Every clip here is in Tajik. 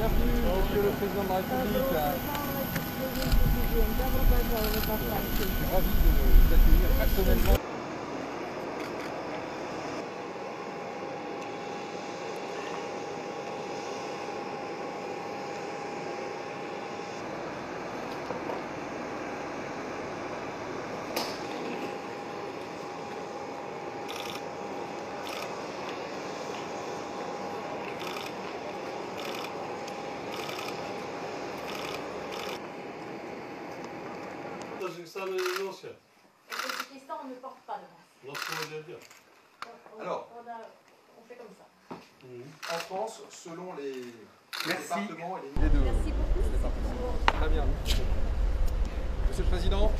Bienvenue, Monsieur le Président de la République. Je suis ravi de vous accueillir personnellement. Au Tadjikistan, on ne porte pas de masque. Alors, on fait comme ça. En France, selon les Merci. Départements et les deux. Merci beaucoup. Départements. Très bien. Monsieur le Président.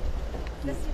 Merci.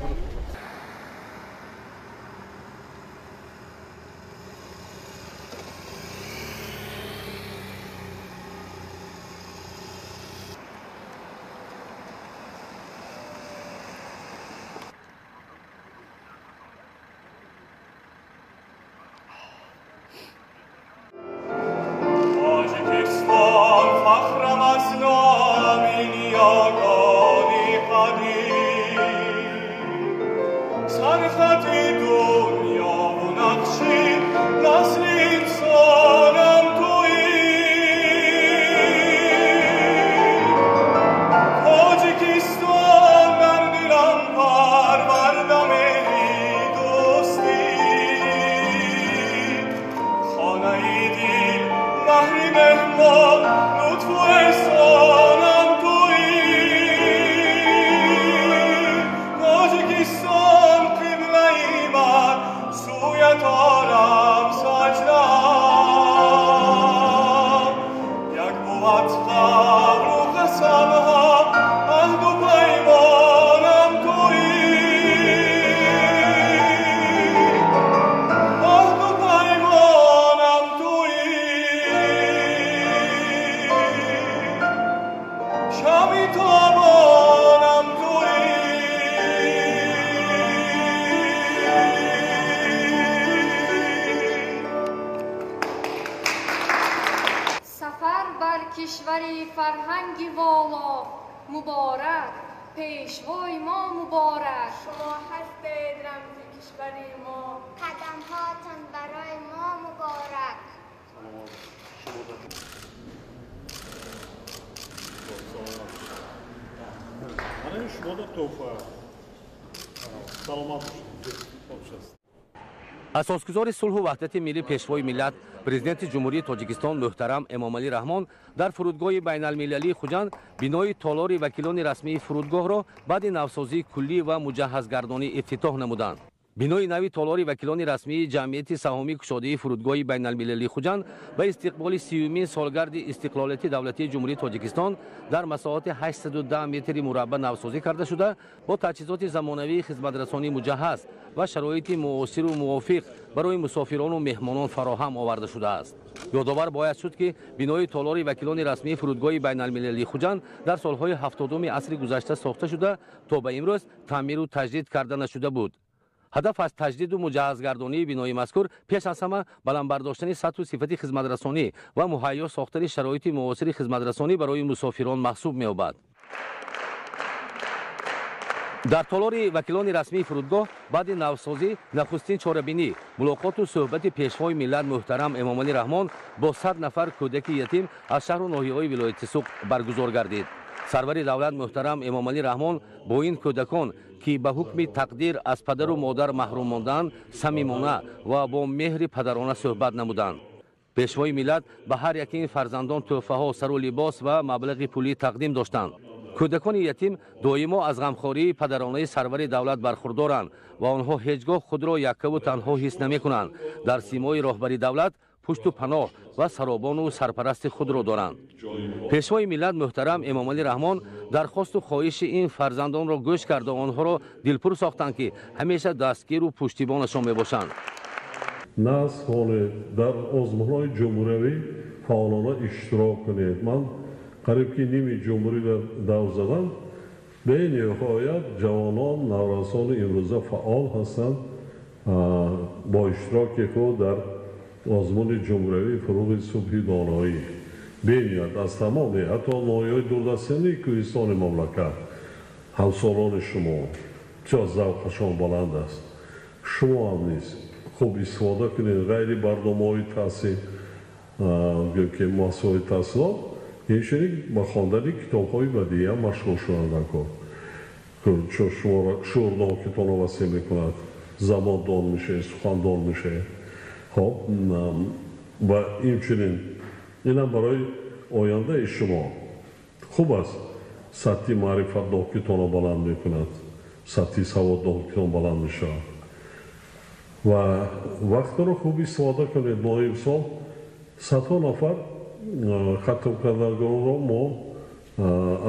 Кишвари фарҳанги воло муборак, пешвои мо муборак. Шумо ҳастед рамзи кишвари мо, қадамҳоятон барои мо муборак. Шумода тӯҳфа. Саломат бошед. Асосгузори сулҳу ваҳдати миллӣ, пешвои миллат, Президенти Ҷумҳурии Тоҷикистон муҳтарам Эмомалӣ Раҳмон дар фурудгоҳи байналмилалии Хуҷанд бинои толори вакилони расмии фурудгоҳро баъди навсозии куллӣ ва муҷаҳҳазгардонӣ ифтитоҳ намуданд. Бинои нави толори вакилони расмии ҷамъияти саҳомии кушодаи фурудгоҳи байналмилалии Хуҷанд ба истиқболи 30-юмин солгарди истиқлолияти давлатии Ҷумҳурии Тоҷикистон дар масоҳати 810 метри мураббаъ навсозӣ карда шуда, бо таҷҳизоти замонавии хизматрасонӣ муҷаҳҳаз ва шароити муосиру мувофиқ барои мусофирону меҳмонон фароҳам оварда шудааст. Ёдовар бояд шуд, ки бинои толори вакилони расмии фурудгоҳи байналмилалии Хуҷанд дар солҳои 70-уми асри гузашта сохта шуда, то ба имрӯз таъмиру таҷдид карда нашуда буд. Ҳадаф аз таҷдиду муҷаҳҳазгардонии бинои мазкур пеш аз ҳама баланд бардоштани сатҳу сифати хизматрасонӣ ва муҳайё сохтани шароити муосири хизматрасонӣ барои мусофирон маҳсуб меёбад. Дар толори вакилони расмии фурудгоҳ баъди навсозӣ нахустин чорабинӣ, мулоқоту суҳбати пешвои миллат муҳтарам Эмомалӣ Раҳмон бо 100 нафар кӯдаки ятим аз шаҳру ноҳияҳои вилояти Суғд баргузор гардид. Сарвари давлат муҳтарам Эмомалӣ Раҳмон бо ин кӯдакон, ки ба ҳукми тақдир аз падару модар маҳрум мондаанд, самимона ва бо меҳри падарона суҳбат намуданд. Пешвои миллат ба ҳар яки ин фарзандон тӯҳфаҳо, сару либос ва маблағи пулӣ тақдим доштанд. Кӯдакони ятим доимо аз ғамхории падаронаи сарвари давлат бархурдоранд ва онҳо ҳеҷ гоҳ худро яккаву танҳо ҳис намекунанд. Дар симои роҳбари давлат пушту паноҳ ва саробону сарпарасти худро доранд. Пешвои миллат муҳтарам Эмомалӣ Раҳмон дархосту хоҳиши ин фарзандонро гӯш карда, онҳоро дилпур сохтанд, ки ҳамеша дастгиру пуштибонашон мебошанд. Нас хонед, дар озмунҳои ҷумҳуриявӣ фаъолона иштирок кунед. Ман қариб ки ними ҷумҳуриро давр задам. Бениҳоят ҷавонон, наврасони имрӯза фаъол ҳастанд бо иштироки худ дар озмуни ҷумҳуриявии «Фурӯғи субҳи доноӣ». Бениҳоят аз тамоми ҳатто ноҳияҳои дурдастини кӯҳистони мамлакат ҳамсолони шумо бисёр завқашон баланд аст. Шумо ҳам низ хуб истифода кунед. Ғайри барномаҳои таҳсил, ки муассисаҳои таҳсилот, инчунин ба хондани китобҳои бадиӣ ҳам машғул шуданд дар кор. Чун шуморо шуурнокитонро васеъ мекунад, забондон мешавед, сухандон мешавед. Хоб, ва инчунин инам барои ояндаи шумо хуб аст. Сатҳи маърифатнокитонро баланд мекунад, сатҳи саводнокитон баланд мешавад. Ва вақтро хуб истифода кунед. Мо имсол садҳо нафар хатмкардагонро мо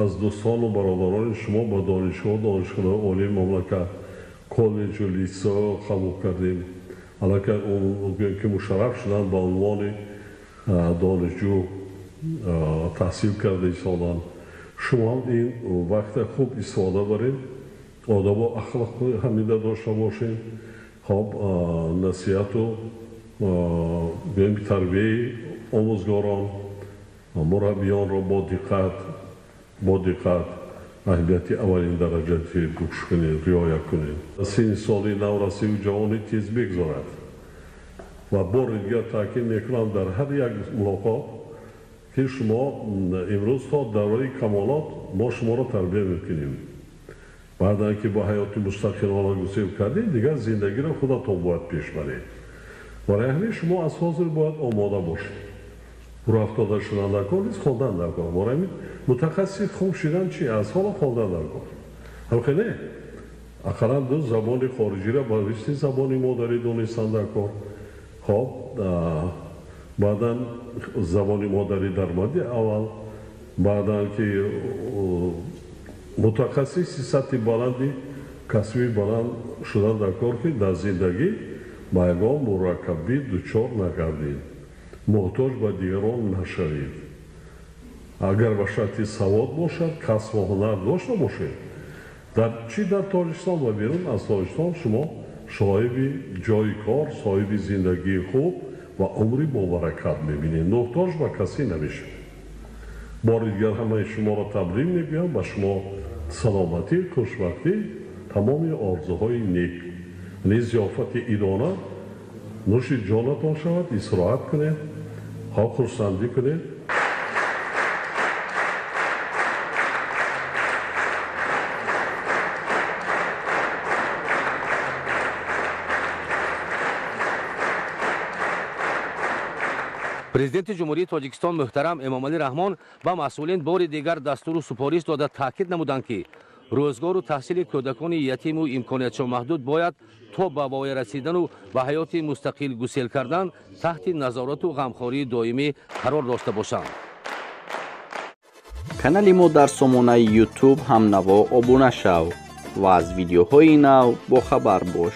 аз дӯстону бародарони шумо ба донишгоҳ, донишгоҳҳои олии мамлакат, коллеҷу литсейҳо қабул кардем. Аллакай ки мушарраф шуданд ба унвони донишҷӯ таҳсил карда истоданд. Шумо ҳам ин вақта хуб истифода баред, одобу ахлоқи ҳамида дошта бошед. Хоб, насиҳату гӯем тарбияи омӯзгорон, мураббиёнро бо диққат аҳамияти аввалин дараҷа гӯш кунед, риоя кунед. Синни соли наврасиву ҷавонӣ тез бигзорад. Ва бори дигар таъкид мекунам дар ҳар як мулоқот, ки шумо имрӯз то давраи камолот мо шуморо тарбия мекунем. Баъдан ки ба ҳаёти мустақилона гусел кардед, дигар зиндагиро худатон бояд пеш баред. Барои ҳамин шумо аз ҳозир бояд омода бошед. Руҳафтода шудан дар кор низ, хондан дар кор. Барои ҳамин мутахассиси хуб шудан чи? Аз ҳоло хондан дар кор. Ҳамхел не? Ақаллан ду забони хориҷиро ба мисли забони модарӣ донистан дар кор. Хоб, баъдан забони модарӣ дар мадди аввал, баъдан ки мутахассиси сатҳи баланди касбии баланд шудан дар кор, ки дар зиндагӣ ба ягон мураккабӣ дучор нагардед, муҳтоҷ ба дигарон нашавед. Агар ба шарти савод бошад, касбу ҳунар дошта бошед, дар чи дар Тоҷикистон ва берун аз Тоҷикистон шумо соҳиби ҷойи кор, соҳиби зиндагии хуб ва умри бобаракат мебинед, муҳтоҷ ба касе намешавед. Бори дигар ҳамаи шуморо табрик мегӯям, ба шумо саломатӣ, хушбахтӣ, тамоми орзуҳои нек. Низ зиёфати идона нӯши ҷонатон шавад, истироҳат кунед, хурсандӣ кунед. Президенти Ҷумҳурии Тоҷикистон муҳтарам Эмомалӣ Раҳмон ба масъулин бори дигар дастуру супориш дода таъкид намуданд, ки рӯзгору таҳсили кӯдакони ятиму имкониятшон маҳдуд бояд то ба воя расидану ба ҳаёти мустақил гусел кардан таҳти назорату ғамхории доимӣ қарор дошта бошанд. Канали мо дар сомонаи YouTube ҳамнаво обуна шав ва аз видеоҳои нав бохабар бош.